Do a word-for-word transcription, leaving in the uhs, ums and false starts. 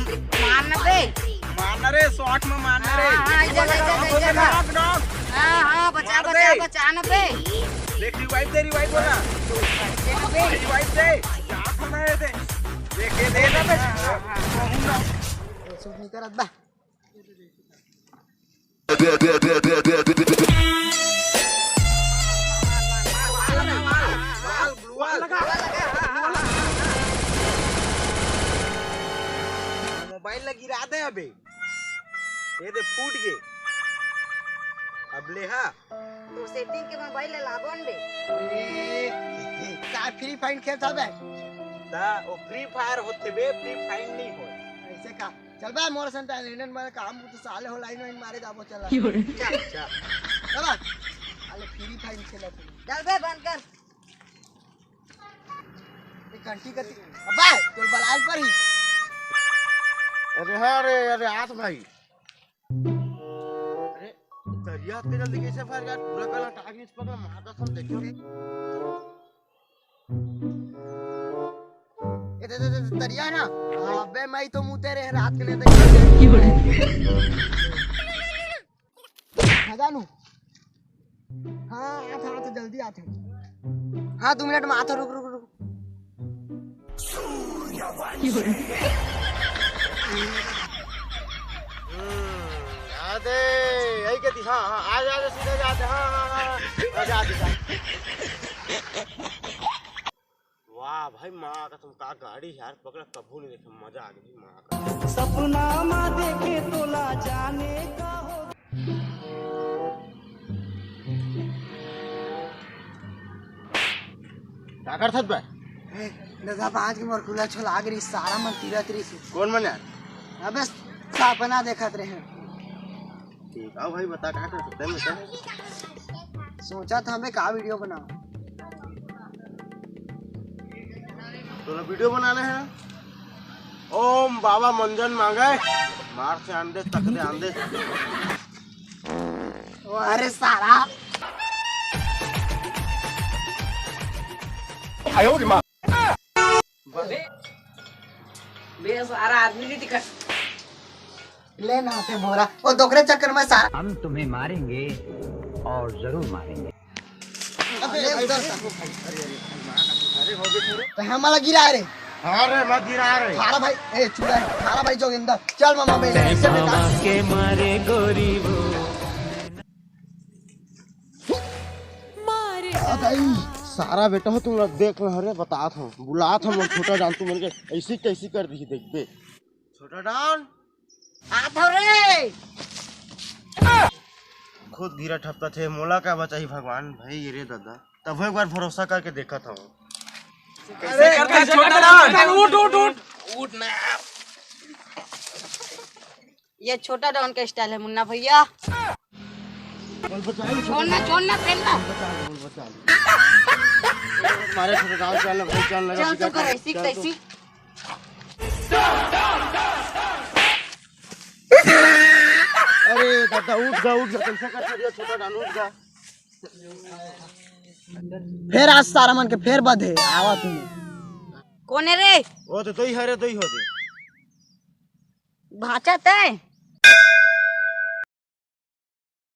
मारना बे। मारना रे, शॉट में मारना रे। हाँ, हाँ, इधर, इधर, इधर, इधर। Knock, knock. हाँ, हाँ, बचा, मार बचा, दे। बचा ना बे। देख, रिवाइव दे, रिवाइव बोला। दे ना बे। रिवाइव दे। क्या खाना है दे? देख, ये दे ना बे। हाँ, हाँ, हाँ। शूट नहीं करत बा। मोबाइल ला गिरा दे अबे। ये दे फूट गे। अब ले हा। तो सेटिंग के मोबाइल ला लाबो न बे। ए, ए, का फ्री फायर खेलत हबे? ता ओ फ्री फायर होथे बे, फ्री फायर नहीं हो। ऐसे का? चल बे, मोर संग टैलेंटेड मारे काम, तू साले हो लाइन वाइन मारे जाबो, चल। चल, चल। चल बे। अरे फ्री फायर खेला तू। चल बे, बंद कर। एक घंटी कती। अबे, तोर बलाल पर ही। अरे हाँ रे, अरे आस भाई। अरे, दरिया के जल्दी कैसे फैल गया? पूरा गला टाग नीचे पकड़ा, मार कसम देखो। ए, दे, दे, दे, दरिया ना। अबे, मैं तो मुते रहे रात के लिए देख। खजानू। हाँ, आता, आता, जल्दी आता। हाँ, दो मिनट में आता, रुक, रुक, रुक। हम्म, आ दे, यही के दिशा, हाँ, आ जा, आ जा, सीधा जा, हाँ, हाँ, हाँ, आ जा, आ जा। वाह भाई, माँ कसम का गाड़ी यार, पकड़ा कभू नहीं देखे, मजा आ गया भाई, माँ कसम। सपना मा देखे तोला जाने का हो। का करथस बे? ए, ददा, बाज के मोर कुला छोला गिरी, सारा मन तीरत रहिस। कौन मन यार? अबे, सपना देखत रहे। ठीक, आओ भाई, बता, का करथस बे? सोचत हमें का वीडियो बनाओ। तोला वीडियो बनाना है? ओम बाबा मंजन मांगे, मार से आंदे, तक दे आंदे। ओ, अरे सारा। बे, बे, सारा आदमी नहीं दिखा। ले ना ते बोरा, वो दोकरे चक्कर में सारा। हम तुम्हें मारेंगे और जरूर मारेंगे। अबे, अरे, उधर से। अरे, हो गए थोड़े। तो हम वाला गिरा रे। हाँ रे, मत गिरा रे। थारा भाई, ए, चूड़ा है, थारा भाई जोगिंदर। चल मामा, बे, ऐसे बेटा। के मारे गोरी वो। आ भाई, सारा बेटा हो तुम लोग देख रहे हो रे, बतात हो, बुलात हो, छोटा डान तुमन के ऐसी कैसी कर दी, देख बे। छोटा डान। आत हो रे। खुद गिरा ठपकत हे, मोला का बचाही भगवान भाई, ये रे दादा। तब एक बार भरोसा करके देखत हूँ। अरे, छोटा डान। उठ, उठ, उठ। उठ ना। ये छोटा डान का स्टाइल है मुन्ना भैया। बोल बचा ले, छोड़ ना, छोड़ ना, खेल ना। बोल बचा ले, बोल बचा ले। मारे छोटा डान, चल ना भाई, चल ना, चल तू कर ऐसी तैसी। अरे दादा, उठ जा, उठ जा, कैसे कर दिया छोटा डान, उठ जा। फिर आज सारा मन के फिर बधे आवा तुम्हें। कौन है रे? वो तो तोही हरे, तोही हो दे। भाचा तय।